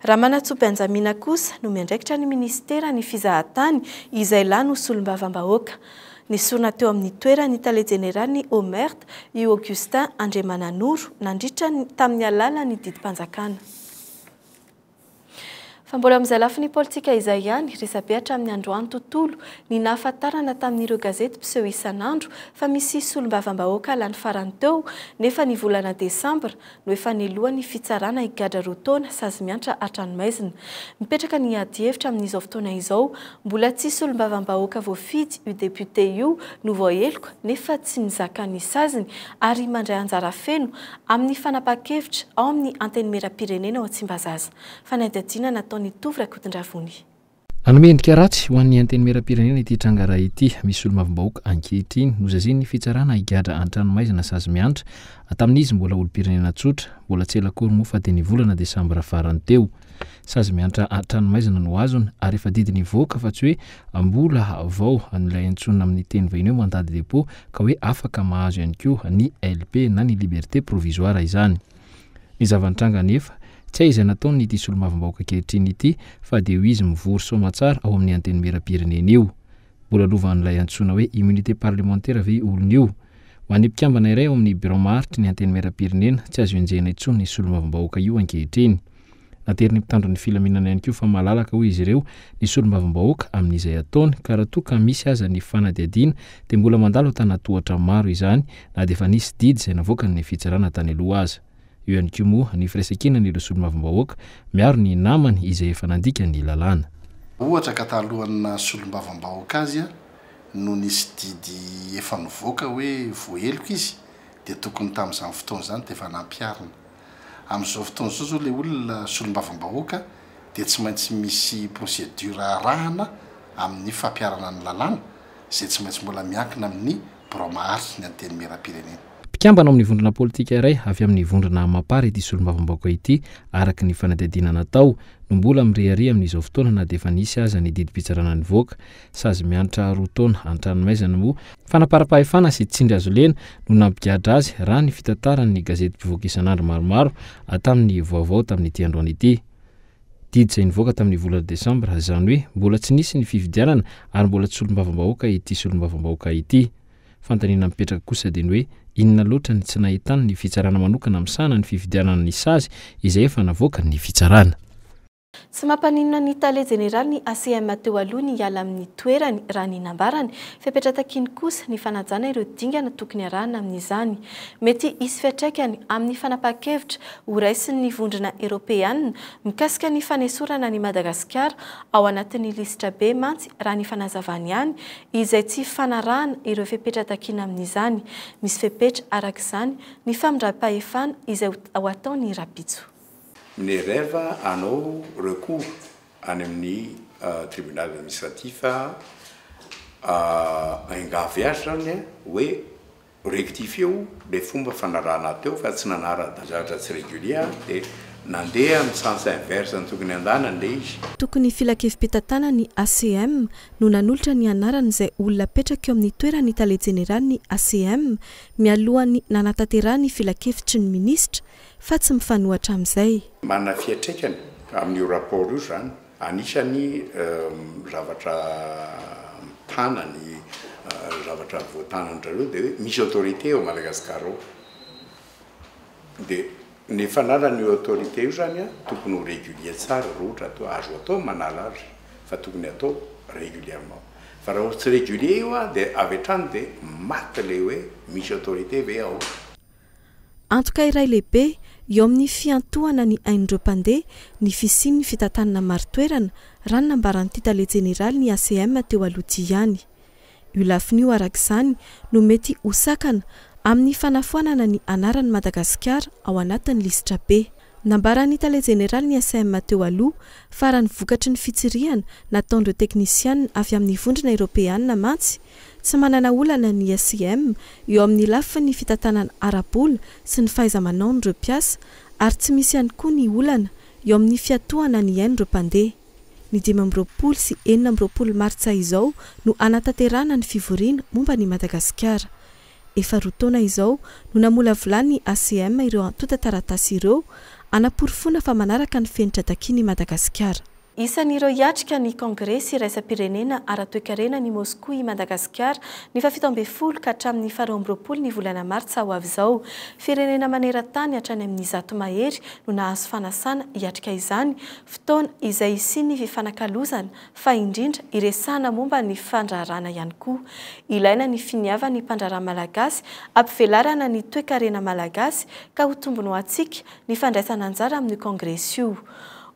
Ramanantsoa Benjamina kosa no miandraikitra ny minisiteran'ny fizahatany izay lany ho solombavambahoaka. Nesorina teo amin'ny toeran'ny tale jeneralin'ny Omert i Augustin Andriamananoro nandritra ny tamin'ny alalan'ny didim-panjakana. Fa mbola amin'izay lafiny politika izay ihany, resabe hatramin'ny androany tontolo ny nahafantarana tamin'ireo gazety mpiseho isan'andro fa misy solombavambahoaka lany farany teo nefa ny volana desambra no efa nelohan'ny fitsarana higadra roa taona sazy miantra an-tranomaizina. Mipetraka ny adihevitra amin'izao fotoana izao, mbola tsy solombavambahoaka voafidy io depiote io no voaheloka nefa tsy mizaka ny saziny ary mandray anjara feno amin'ny fanapahan-kevitra ao amin'ny Antenimierampirenena ao Tsimbazaza. Fanadihadiana nataon'i Tovo Rakotondravony. Nanome endrika ratsy ho an'ny Antenimierampirenena ity tranga iray ity. Misy solombavambahoaka ankehitriny nozazian'ny fitsarana higadra an-tranomaizina sazy miantra tamin'izy mbola olom-pirenena tsotra. Mbola tsy ela akory moa fa dia ny volana desambra farany teo. Sazy miantra an-tranomaizina no azony ary efa didy nivoaka fa tsy hoe mbola vao an'ilay antsoina amin'ny teny vahiny hoe mandat de dépôt ka hoe afaka mahazo ihany koa ny LP na ny liberté provisoire izany. Ny zava-nitranga anefa, tsy hay izay nataony ity solombavambahoaka ankehitriny ity fa dia io izy mivory soamatsara ao amin'ny Antenimierampirenena io. Mbola lovan'ilay antsoina hoe immunité parlementaire ve io olona io? Ho an'ny mpikambana iray ao amin'ny birao maharitry ny Antenimierampirenena, tsy azo enjehina intsony ny solombavambahoaka io ankehitriny. Naterin'ny mpitandro ny filaminana ihany koa fa malalaka hoy izy ireo ny solombavambahoaka amin'izay ataony ka raha toa ka misy aza ny fanadihadiana dia mbola mandalo an-tanatohatra maro izany na dia efa nisy didy izay navoakan'ny fitsarana tany aloha aza. Eo ihany koa moa ny firaisankinan'ireo solombavambahoaka miaro ny namany izay efa nandika ny lalàna. Ohatra ka talohan'ny naha solombavambahoaka azy no nisy didy efa nivoaka hoe voaheloka izy dia tokony tamin'izany fotoana izany dia efa nampiharina. Amin'izao fotoana izao izao ilay olona solombavambahoaka dia tsy maintsy misy procédure arahana amin'ny fampiharana ny lalàna izay tsy maintsy mbola miankina amin'ny birao maharitry ny Antenimierampirenena. Mpikambana ao amin'ny vondrona politika iray avy amin'ny vondrona Mapar ity solombavambahoaka ity araka ny fanadihadiana natao no mbola mirehareha amin'izao fotoana na dia efa nisy aza ny didim-pitsarana nivoaka Sazy miantra roa taona an-tranomaizina moa fanaparam-pahefana sy tsindry azo lena no nampigadra azy raha ny fitantaran'ny gazety mpivoaka isan'andro maromaro tamin'ny vaovao tamin'ity androany ity. Didy izay nivoaka tamin'ny volana desambra, izany hoe mbola tsy nisy ny fifidianana ary mbola tsy solombavambahoaka ity solombavambahoaka ity. Fanontaniana mipetraka kosa dia ny hoe inona loatra ny tsy nahitany ny fitsarana manokana misahana ny fifidianana ny sazy izay efa navoakan'ny fitsarana. Tsy mampaninona ny tale jeneralin'ny ACM teo aloha ny hiala amin'ny toerany, raha ny nambarany. Fepetra takiany kosa ny fanajana ireo dingana tokony arahana amin'izany. Mety hisy fiantraikany amin'ny fanapahan-kevitra horaisin'ny Vondrona Eoropeanina mikasika ny fanesorana an'i Madagasikara ao anatin'ny lisitra be mantsy raha ny fanazavany ihany izay tsy fanarahana ireo fepetra takiana amin'izany. Misy fepetra, araka izany, ny famindram-pahefana izay ho atao ny rahampitso. Ny rêve hanao recours any amin'ny tribunal administratif haingavy azy zany hoe rectifier-o le fomba fanarahana teo fa tsy nanara-zavatra tsy régulier dia nandeha amin'ny sens inverse ny tokony handehanany le izy. Tokony filankevi-pitantanana ny ACM no nanolotra ny anaran'izay olona apetraka eo amin'ny toeran'ny tale jeneralin'ny ACM mialohan'ny nanatanterahany ny filankevitry ny minisitra fa tsy mifanohatra amin'izay. Manana fiantraikany amin'io rapport io izany. Anisan'ny zavatra mitana ny zavatra voatanan-dry zareo dia hoe misy autorité ao Madagascar ao. Dia ny fanalana io autorité io izany tokony ho régulier tsara raha ohatra atao, azo atao ny manala azy fa tokony atao régulièrement. Fa raha tsy régulier io dia avy hatrany dia maty ilay hoe misy autorité ve ao. Antoka iray lehibe eo amin'ny fiantohana ny ain'ireo mpandeha ny fisian'ny fitantanana marin-toerana, raha ny nambaran'ity tale jeneralin'ny ACM teo aloha ity ihany. Io lafiny io araka izany no mety ho sakana amin'ny fanafoanana ny anaran'i Madagasikara ao anatin'ny lisitra be. Nambaran'ny tale jeneralin'ny SM teo aloha fa raha ny vokatry ny fitsirihana nataon'ireo teknisianina avy amin'ny Vondrona Eoropeanina mantsy, tsy manana olana ny SIM eo amin'ny lafiny fitantanana ara-bola sy ny fahaiza-manaon'ireo mpiasa ary tsy misy ihany koa ny olana eo amin'ny fiatohana ny ain'ireo mpandeha. Ny 25 sy 26 martsa izao no hanatanterahana ny fivoriana momba an'i Madagasikara. Efa roa taona izao no namolavolan'ny ACM ireo antontan-taratasy ireo, hanaporofoana fa manaraka ny fenitra takian'i Madagasikara. Isan'ireo hiatrika ny Kongresy iraisam-pirenena ara-toekarena any Moskoa i Madagasikara ny faha-17 ka hatramin'ny faha-22 ny volana martsa ho avy izao. Firenena maneran-tany hatrany amin'ny 100 mahery no nahazo fanasana hiatrika izany, fotoana izay hisian'ny fifanakalozana fa indrindra hiresahana momba ny fandraharahana ihany koa. Ilaina ny finiavan'ny mpandraharaha malagasy hampivelarana ny toekarena malagasy ka ho tombony ho antsika ny fandraisana anjara amin'io kongresy io.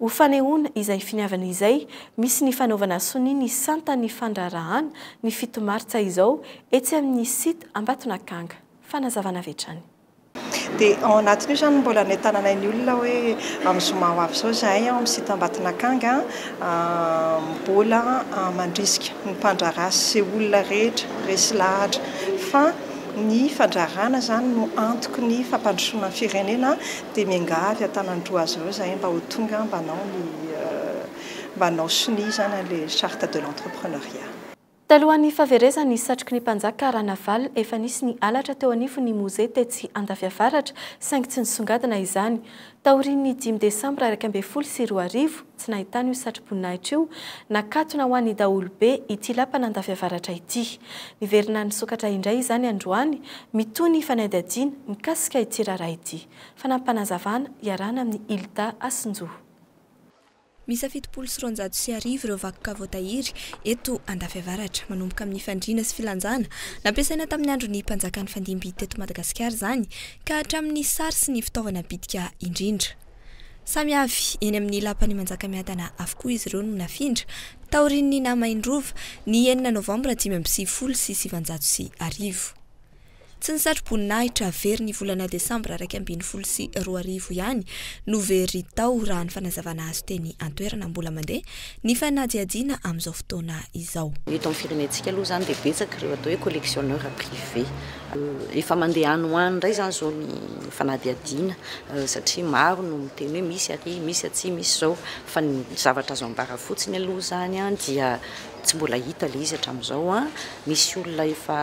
Ho fanehoana izay finiavana izay, misy ny fanaovana sonia ny santan'ny fandraharahana ny fito martsa izao etsy amin'ny site Ambatonakanga. Fanazavana avy hatrany. Dia ao anatin'io izany no mbola anentananay ny olona hoe amin'ny zoma ho avy izao izahay ao amin'ny site Ambatonakanga mbola mandrisika ny mpandraharaha sy olona rehetra resy lahatra fa ny fandraharahana izany no antoky ny fampandrosoana ny firenena dia miangavy an-tanan-droa azy ireo izahay mba ho tonga mba hanao ny mba hanao sonia izany an'ilay charte de l'entrepreneuriat. Talohan'ny fahaverezan'ny satroky ny mpanjaka Ranavalona, efa nisy ny halatra teo anivon'ny mozea tetsy Andafiavaratra, saingy tsy nisongadina izany. Taorian'ny dimy desambra 2011, tsy nahitana io satroboninahitra io, nakatona ho an'ny daholobe ity lapan'Andafiavaratra ity. Niverina nisokatra indray izany androany, mitohy ny fanadihadiana mikasika ity raharaha ity. Fanampinazavana iarahana amin'i Hilda Hasinjo. Miisa 1270 ireo vakoka voatahiry eto Andafiavaratra. Manomboka amin'ny fandriana sy filanjana nampiasaina tamin'ny andron'ny mpanjaka nifandimby teto Madagasikara izany ka hatramin'ny sary sy ny fitaovana bitika indrindra. Samy avy eny amin'ny lapan'i Manjakamiadana avokoa izy ireo no nafindra taorian'ny nahamain-drova ny enina novambra 1995. Tsy ny satroboninahitra very ny volana desambra 2011 ihany no very tao raha ny fanazavana azo teny an-toerana. Mbola mandeha ny fanadihadiana amin'izao fotoana izao. Eto amin'ny firenentsika aloha izany dia betsaka ireo atao hoe collectionneur privé. Efa mandeha any ho any indray izany izao ny fanadihadiana satria maro no miteny hoe misy ary, misy atsy, misy izao. Fa ny zavatra azo ambara fotsiny aloha izany dia tsy mbola hita ilay izy hatramin'izao. Misy olona efa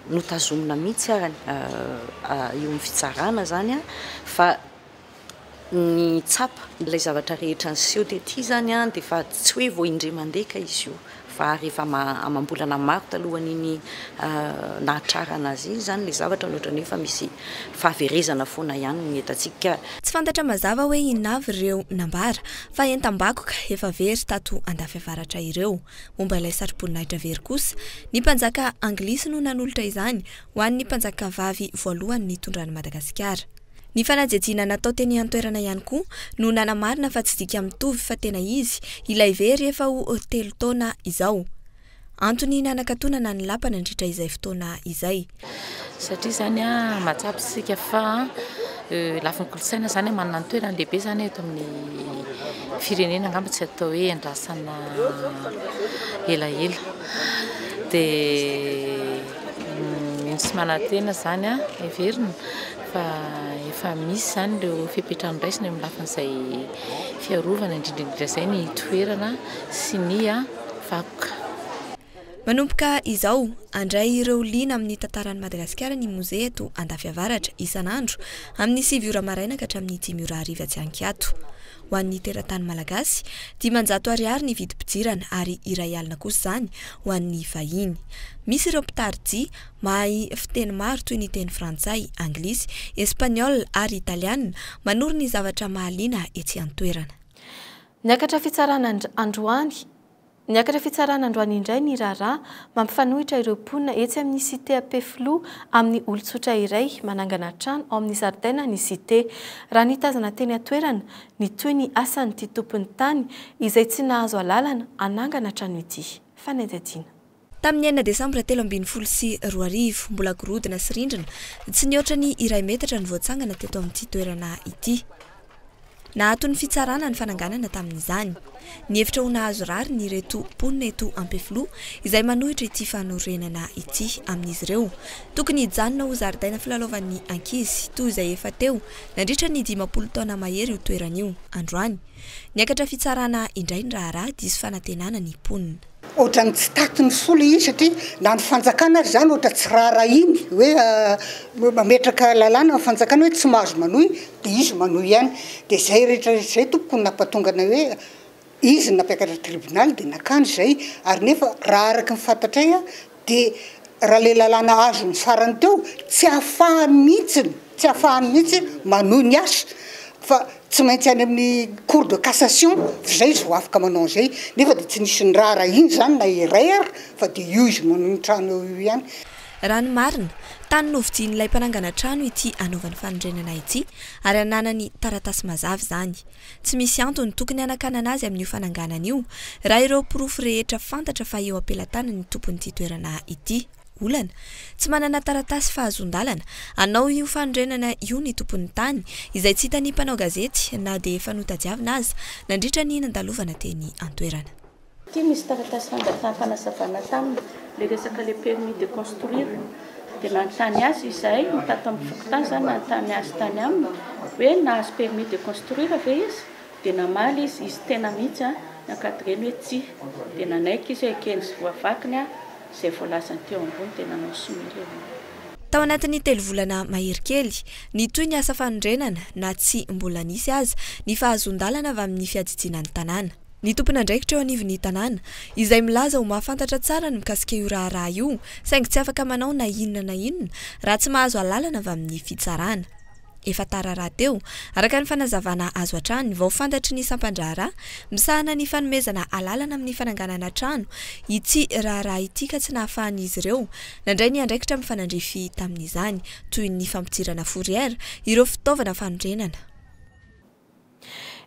notazomina mihitsy ary eo amin'ny fitsarana izany fa ny tsapa ilay zavatra rehetra niseho tety izany dia efa tsy hoe vao indray mandeha ka izy io. Fa ary efa amam-bolana maro talohan'iny nahatrarana azy iny izany ilay zavatra no ohatran'ny hoe efa misy fahaverezana foana ihany ny entantsika. Tsy fantatra mazava hoe inona avy ireo nambara fa entam-bakoka efa very tato Andafiavaratra ireo. Momba ilay satroboninahitra very kosa, ny mpanjaka anglisy no nanolotra izany ho an'ny mpanjakavavy voalohany nitondra an'i Madagasikara. Ny fanadihadiana natao teny an-toerana ihany koa no nanamarina fa tsy dika mitovy fa tena izy ilay very efa ho telo taona izao. Antony nanakatonana ny lapa nandritra izay fotoana izay. Satria izany mahatsapa isika fa lafiny kolontsaina izany manana ny toerany lehibe izany eto amin'ny firenena angamba tsy atao hoe andrasana elaela. Dia mino sy manantena izany heverina fa efa misy izany ireo fepetra noraisina eo amin'ny lafin'izay fiarovana indrindra indrindra izay ny toerana sy ny vakoka. Manomboka izao, handray ireo liana amin'ny tantaran'i Madagasikara ny mozea eto Andafiavaratra, isan'andro, amin'ny 9 ora maraina ka hatramin'ny 5 ora hariva tsy an-kiato. Ho an'ny teratany malagasy, 500 ariary ny vidim-pidirana ary iray alina kosa izany ho an'ny vahiny. Misy ireo mpitari-dia mahay fiteny maro toy ny teny frantsay, anglisy, espaniola ary italiana manoro ny zavatra mahaliana etsy an-toerana. Niakatra fitsarana androany Niakatra fitsarana androany indray ny raharaha mampifanohitra ireo mponina etsy amin'ny Cité Ampefiloha amin'ny olon-tsotra iray manangana trano ao amin'ny zaridainan'ny Cité. Raha ny tazana teny an-toerana, nitohy ny asan'ity tompon'ny tany izay tsy nahazo alalana hanangana trano ity. Fanadihadiana. Tamin'ny 6 desambra 2013, mbola gorodona sy rindrina tsy nihoatra ny iray metatra no voatsangana teto amin'ity toerana ity. Naaton'ny fitsarana ny fananganana tamin'izany. Nihevitra ho nahazo rariny ireto mponina eto Ampefiloha izay manohitra ity fanorenana ity amin'izy ireo. Tokony hijanona ho zaridaina filalaovan'ny ankizy toy izay efa teo nandritra ny 50 taona mahery io toerana io androany. Niakatra fitsarana indray ny raharaha diso fanantenana ny mponina. Ohatran'ny tsy taty ny fo ilay izy satria na ny fanjakana ary izany ohatra tsy raharahiany hoe mametraka lalàna ny fanjakana hoe tsy mahazo manohy dia izy manohy ihany. Dia izay rehetra rehetra izay tompoko no nampatonga anay hoe izy no nampiakatra tribonaly dia nakany izay ary nefa raha araka ny fantatray dia raha ilay lalàna azony farany teo tsy ahafahany mihitsy tsy ahafahany mihitsy manohy ny asa fa tsy maintsy any amin'ny cour de cassation fa zay izy vao afaka manao an'izay nefa dia tsy nisy niraharahiany izany na iray ary fa dia io izy manohy ny trano eo io ihany. Raha ny marina, tany novidian'ilay mpanangana trano ity hanaovany fanorenana ity ary ananany taratasy mazava izany. Tsy misy antony tokony hanakanana azy amin'io fananganana io raha ireo porofo rehetra fantatra fa eo am-pelatanan'ny tompon'ity toerana ity. Olana, Tsy manana taratasy fahazoan-dalana hanao io fanorenana io ny tompon'ny tany, izay tsy hitan'ny mpanao gazety na dia efa notadiavina aza nandritra ny nandalovana teny an-toerana. Ity misy taratasy fangataham-panazavana taminy, ilay resaka ilay permis de construire. Dia nanontany azy izahay, ny tato amin'ny fokontany izany nanontany azy tany aminy hoe nahazo permis de construire ve izy? Dia namaly izy, izy tena mihitsy an, ny encadré-ny hoe tsia. Dia nanaiky izy hoe ekeny sy voavakiny an, izay voalazany teo ambony dia nanao sonia ilay olona. Tao anatin'ny telo volana mahery kely, nitohy ny asa fanorenana na tsy mbola nisy aza ny fahazoan-dalana avy amin'ny fiadidiana ny tanàna. Ny tompon'andraikitra eo anivon'ny tanàna, izay milaza ho mahafantatra tsara ny mikasika io raharaha io, saingy tsy afaka manao na inona na inona raha tsy mahazo alalana avy amin'ny fitsarana. Efa tara rahateo, araka ny fanazavana azo hatrany, vao fantatry ny sampan-draharaha misahana ny fanomezana alalana amin'ny fananganana trano ity raharaha ity ka tsy nahafahan'izy ireo nandray ny andraikitra mifanandrify tamin'izany, toy ny fampidirana fourrière ireo fitaovana fanorenana.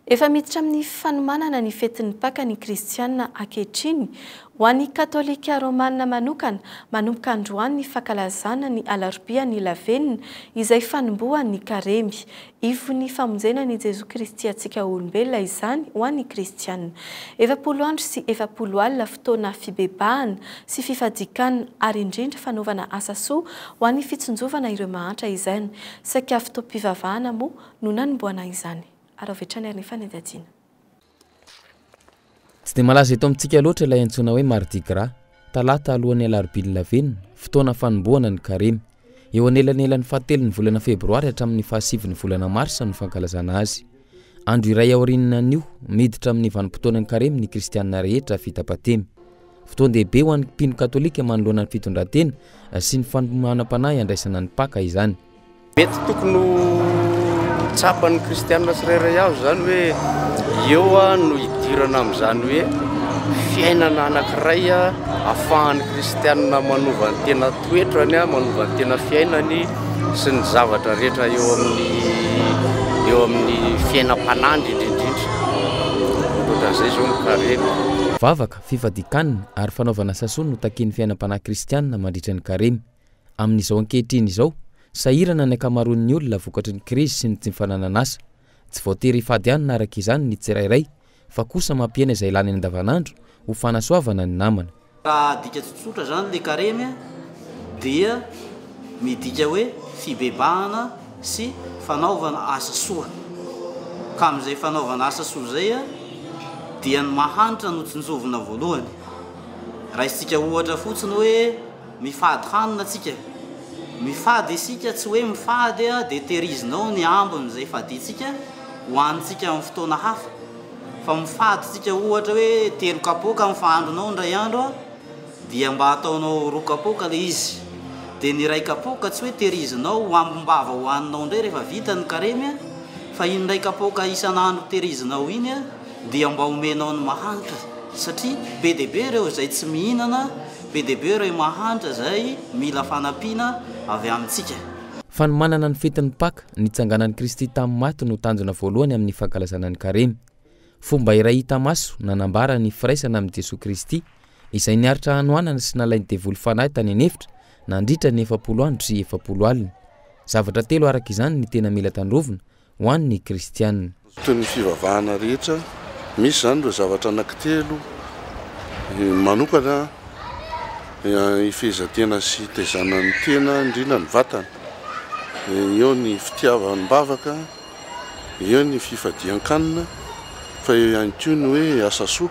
Efa miditra amin'ny fanomanana ny fetin'ny Paka ny Kristianina ankehitriny. Ho an'ny Katolika Romana manokana, manomboka androany ny fankalazana ny Alarobian'ny Lavenona, izay fanombohan'ny Karemy. Ivon'ny famonjena an'i Jesoa Kristy antsika olombelona izany ho an'ny Kristianina. 40 andro sy 40 alina fotoana fibebahana sy fifadian-kanina ary indrindra fanaovana asa soa ho an'ny fitsinjovana ireo mahantra izany. Saika fotoam-pivavahana moa no nanombohana izany. Ary avy hatrany ary ny fanadihadiana. Tsy dia malaza eto amintsika loatra ilay antsoina hoe Mardi Gras, talata alohan'ny alarobia lavenona, fotoana fanombohana ny karemy. Eo anelanelan'ny fahatelon'ny volana febroary hatramin'ny fahasivin'ny volana marsa no fankalazana azy. Andro iray aorian'io, miditra amin'ny vanim-potoanan'ny karemy ny kristianina rehetra vita batemy. Fotoan-dehibe ho an'ny mpino katolika manoloana ny fitondran-tena sy ny fanomanam-panahy handraisana ny Paka izany. Mety tokony ho tsapan'ny kristianina tsirairay avy izany hoe eo no hidirana amin'izany hoe fiainana anankiray ahafahan'ny kristianina manova ny tena toetrany, manova ny tena fiainany sy ny zavatra rehetra eo amin'ny eo amin'ny fiainam-panahy indrindra indrindra. Ohatran'izay izao ny karemy. Vavaka, fifadian-kanina ary fanaovana asa soa no takian'ny fiainam-panahy kristianina mandritra ny karemy. Amin'izao ankehitriny izao, sahirana ny ankamaroan'ny olona vokatry ny krizy sy ny tsy fananan'asa. Tsy voatery hifady hanina araka izany ny tsirairay fa kosa mampihena izay lany andavanandro ho fanasoavana ny namana. Raha adika tsotsotra zany le karemy dia midika hoe fibebahana sy fanaovana asa soa. Ka amin'izay fanaovana asa soa izay dia ny mahantra no tsinjovina voalohany. Raisintsika ohatra fotsiny hoe mifady hanina tsika. Mifady isika tsy hoe mifady dia tehirizinao ny ambiny izay fadintsika hohanintsika amin'ny fotoana hafa. Fa mifady tsika ohatra hoe telo kapoaka ny fahandronao indray andro dia mba ataonao roa kapoaka ilay izy. Dia ny iray kapoaka tsy hoe tehirizinao ho ambim-bava hohaninao indray rehefa vita ny karemy fa iny iray kapoaka isan'andro tehirizinao iny dia mba omenao ny mahantra satria be dia be ireo izay tsy mihinana, be dia be ireo mahantra izay mila fanampiana avy amintsika. Fanomanana ny fetin'ny Paka, nitsanganan'i Kristy tamin'ny maty no tanjona voalohany amin'ny fankalazana ny Karemy. Fomba iray hita maso nanambara ny firaisana amin'i Jesoa Kristy, izay niaritra hanoanana sy nalain'ny devoly fanahy tany an'efitra nandritra ny 40 andro sy 40 alina. Zavatra telo araka izany ny tena mila tandrovina ho an'ny kristiana. Toy ny fivavahana rehetra, misy izany ireo zavatra anankitelo manokana ifehezan-tena sy itaizana ny tena, indrindra ny vatana. Eo ny fitiavam-bavaka, eo ny fifadian-kanina, fa eo ihany koa ny hoe asa soa.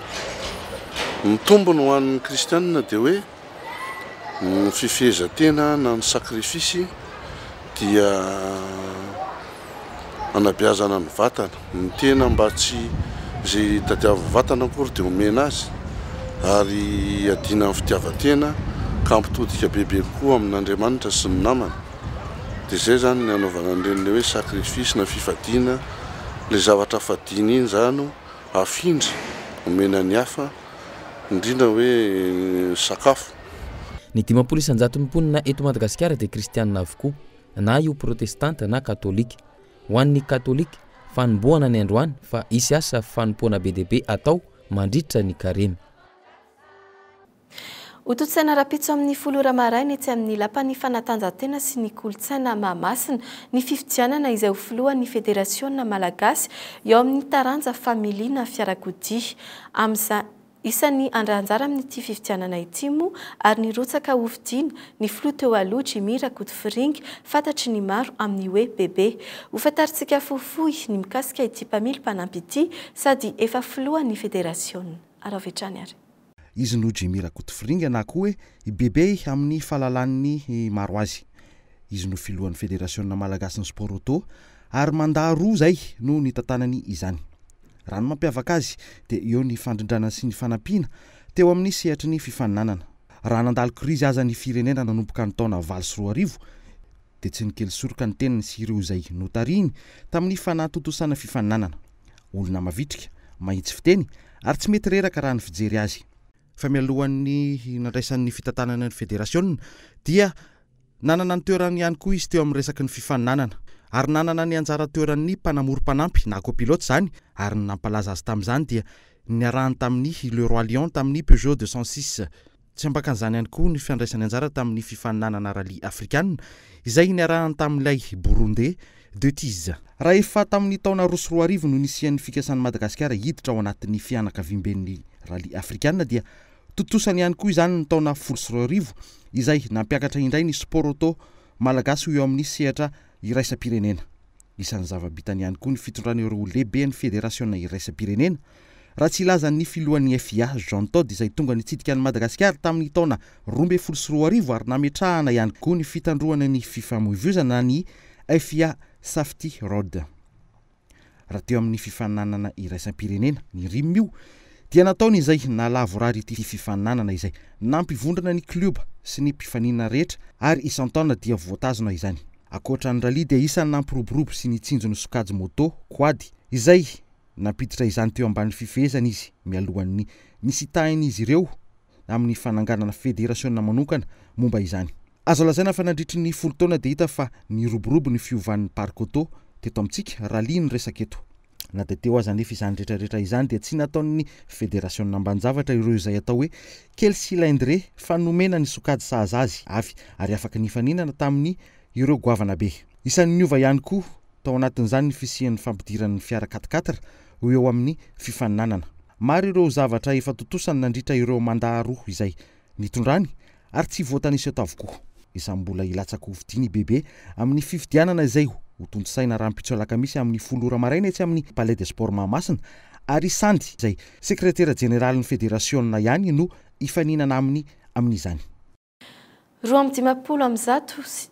Ny tombony ho an'ny kristiana dia hoe Ny fifehezan-tena na ny sakrifisy dia anabeazana ny vatana, ny tena mba tsy izay tadiavin'ny vatana akory dia omena azy ary iadiana amin'ny fitiavan-tena ka hampitodika bebe kokoa amin'Andriamanitra sy ny namana. Dia izay izany ny anaovana an'ireny ilay hoe sakrifisy na fifadiana, ilay zavatra fadiana iny izany afindra omena ny hafa. indrindra hoe sakafo. Ny 50 isan-jaton'ny mponina eto Madagasikara dia kristianina avokoa, na io protestanta na katolika. Ho an'ny katolika, fanombohana ny androany fa hisy asa fanompoana be dia be atao mandritra ny karemy. Hotontosaina rahampitso amin'ny 10 ora maraina etsy amin'ny Lapan'ny fanatanjahantena sy ny kolontsaina Mahamasina ny fifidianana izay ho filohan'ny federasiona malagasy eo amin'ny taranja familiana fiarakodia. Amin'izany, isan'ny handray anjara amin'ity fifidianana ity moa ary nirotsaka hofidiana ny filoha teo aloha Jimmy Rakotofiringa, fantatry ny maro amin'ny hoe Bebe. Hofantarintsika fohifohy ny mikasika ity mpamily mpanampy ity sady efa filohan'ny federasiona. Araho avy hatrany ary. Izy no Jimmy Rakotofiringa na koa hoe i Bebe amin'ny fahalalan'ny maro azy. Izy no filohan'ny federasiona malagasin'ny sport auto ary mandat roa izay no nitantanany izany. Raha ny mampiavaka azy dia eo ny fandrindrana sy ny fanampiana teo amin'ny sehatry ny fifaninanana. Raha nandalo krizy aza ny firenena nanomboka ny taona 2008 dia tsy nikely soroka ny tenany sy ireo izay notarihiny tamin'ny fanatontosana fifaninanana. Olona mavitrika, mahitsy fiteny ary tsy mety reraka raha ny fijery azy. Fa mialohan'ny nandraisany ny fitantanana ny federasiona dia Nanana ny toerany ihany koa izy teo amin'ny resaky ny fifaninanana. Ary nanana ny anjara toeran'ny mpanamory mpanampy na copilote izany ary ny nampalaza azy tamin'izany dia ny niarahany tamin'ny Le Roi Lion tamin'ny Peugeot 206. Tsy ambakan'izany ihany koa ny fandraisany anjara tamin'ny fifaninanana rallye afrikana izay niarahany tamin'ilay Burundais Deutiz. Raha efa tamin'ny taona 2002 no nisian'ny fikasan'i Madagasikara hiditra ao anatin'ny fianakaviamben'ny rallye afrikana dia Tontosany ihany koa izany ny taona 2010, izay nampiakatra indray ny sport auto malagasy ho eo amin'ny sehatra iraisam-pirenena. Isan'ny zava-bitany ihany koa ny fitondrana ireo lehiben'ny federasiona iraisam-pirenena, raha tsy hilaza ny filohan'ny FIA, Jean Todt, izay tonga nitsidika an'i Madagasikara tamin'ny taona 2012 ary nametrahana ihany koa ny fitandroana ny fifamoivoizana na ny FIA Safety Road. Raha teo amin'ny fifaninanana iraisam-pirenena, ny rim io, dia nataony izay nahalavorary ity fifaninanana izay nampivondrona ny klioba sy ny mpifaninana rehetra ary isan-taona dia voatazona izany. Ankoatra ny rallye dia isan'ny nampiroborobo sy nitsinjo ny sokajy moto, quad, izay nampiditra izany teo ambany fifehezana izy mialohan'ny nisitahin'izy ireo amin'ny fananganana federasiona manokana momba izany. Azo lazaina fa nandritry ny folo taona dia hita fa niroborobo ny fiovan'ny parc auto teto amintsika, rallye no resaka eto. Na dia teo aza anefa izany rehetra rehetra izany dia tsy nataon'ny federasiona ambanin-javatra ireo izay atao hoe kely cylindrée fa nomena ny sokajy sahaza azy avy ary afaka nifaninana tamin'ny ireo goavana be. Isan'ny niova ihany koa tao anatin'izany ny fisian'ny fampidiran'ny fiara quatre-quatre ho eo amin'ny fifaninanana. Maro ireo zavatra efa tontosany nandritra ireo mandat roa izay nitondrany ary tsy voatanisa eto avokoa. Isan'ny mbola hilatsaka hofidiana i Bebe amin'ny fifidianana izay hotontosaina rahampitso alakamisy amin'ny folo ora maraina etsy amin'ny Palais des Sports Mahamasina ary i Sandy izay sekretera jeneralin'ny federasiona ihany no hifaninana aminy amin'izany. 152 sy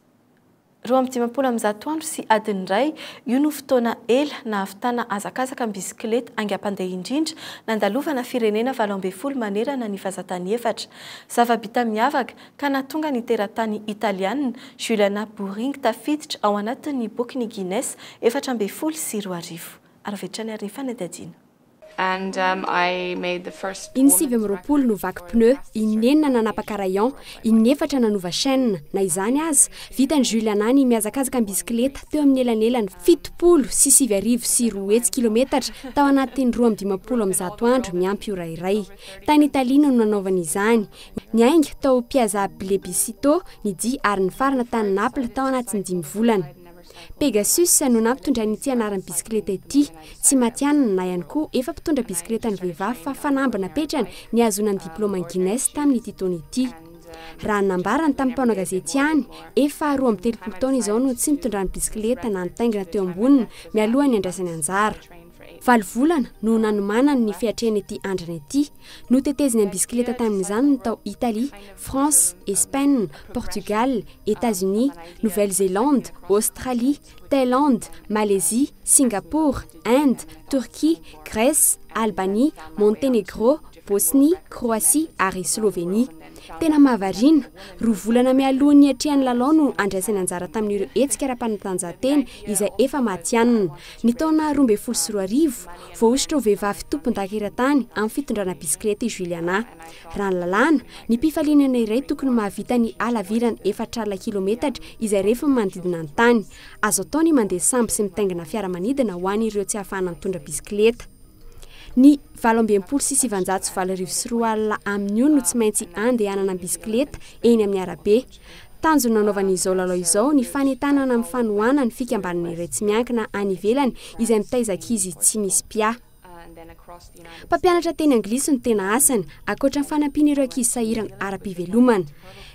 152 andro sy adiny iray, io no fotoana ela nahavitana hazakazaka am-bisikileta haingam-pandeha indrindra nandalovana firenena 18 manerana ny vazantany efatra. Zava-bita miavaka ka nahatonga ny teratany Italiana Juliana Buring tafiditra ao anatin'ny bokin'ny Guinness 2014. Aravetrany ary ny fanadihadiana. Iny 29 no vaky pneu, in'enina nanapaka rayon, in'efatra nanova chaîne. Na izany aza, vitan'i Juliana ny mihazakazaka am-bisikileta teo amin'ny elanelan'ny 270 200 kilometatra tao anatin'ny 152 andro miampy ora iray. Tany Italia no nanaovany izany. Niainga tao Piazza Plebiscito ny dia ary nifarana tany Naples tao anatin'ny dimy volana. Pegasus no nampitondrainy ity anaran'ny bisikileta ity. Tsy matihanina na ihany koa efa mpitondra bisikileta ny vehivavy fa fanamby napetrany ny hahazoana ny diplaoman'i Guinness tamin'ity taona ity. Raha ny nambarany tamin'ny mpanao gazety ihany, efa 32 taona izao no tsy nitondrany bisikileta na nitaingina teo amboniny mialohan'ny handraisany anjara. Valo volana no nanomanany ny fiatrehana ity andrana ity. Noteteziny am-bisikileta tamin'izany ny tao Italie, France, Espagne, Portugal, États-Unis, Nouvelle-Zélande, Australie, Thaïlande, Malaisie, Singapour, Inde, Turquie, Grèce, Albanie, Monténégro, Bosnie, Croatie ary Slovenie. Tena mahavariana, roa volana mialohan'ny hiatrehany lalao no andraisany anjara tamin'ireo hetsika ara-panatanjahantena izay efa matihanina. Ny taona 2012, voahosotra ho vehivavy tompondaka eran-tany amin'ny fitondrana bisikileta i Juliana. Raha ny lalàna, ny mpifaninana iray tokony mahavita ny halavirana 40 kilometatra izay refiny manodidina ny tany. Azo atao ny mandeha sambo sy mitaingina fiaramanidina ho an'ireo tsy ahafahana mitondra bisikileta. Ny 1968 amin'io no tsy maintsy andehanana am-bisikileta eny amin'ny arabe. Tanjona nanaovana izao lalao izao ny fanentanana amin'ny fanohanana ny fikambanana iray tsy miankina any ivelany izay mitaiza ankizy tsy misy mpiahy. Mpampianatra teny anglisy no tena asany, ankoatra ny fanampiana ireo ankizy sahirana ara-pivelomana.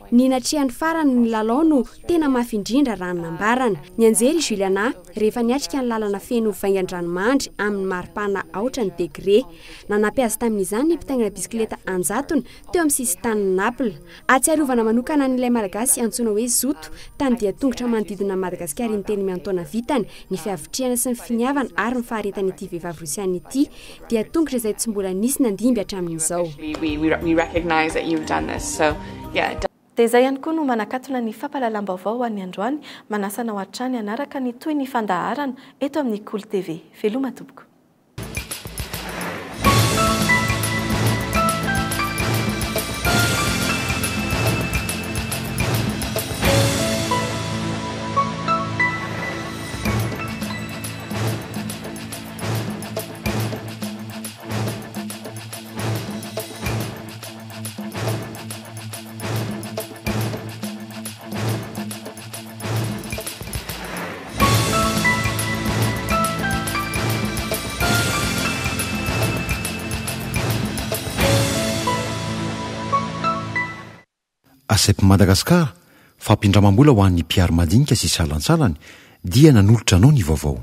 Ny natrehany farany ny lalao no tena mafy indrindra raha ny nambarany. Nianjera i Juliana rehefa niatrika ny lalana feno vaingan-dranomandry amin'ny maripana aotra ny degre. Nanampy azy tamin'izany ny mpitaingina bisikileta an-jatony teo amin'ny sisin-tanin'i Naples. Ahatsiarovana manokana an'ilay Malagasy antsoina hoe Zoto, tamin'ny dian-tongotra manodidina an'i Madagasikara intelo miantaona vitany, ny fihavitrihana sy ny finiavana ary ny faharetan'ity vehivavy rosiana ity, dian-tongotra izay tsy mbola nisy nandimby hatramin'izao. Dia izay ihany koa no manakatona ny fampahalalam-baovao ho an'ny androany. Manasa anao hatrany hanaraka ny tohin'ny fandaharana eto amin'ny Kolo TV. Veloma tompoko. ACEP Madagascar, fampindramam-bola ho an'ny mpihary madinika sy salantsalany, dia nanolotra anao ny vaovao.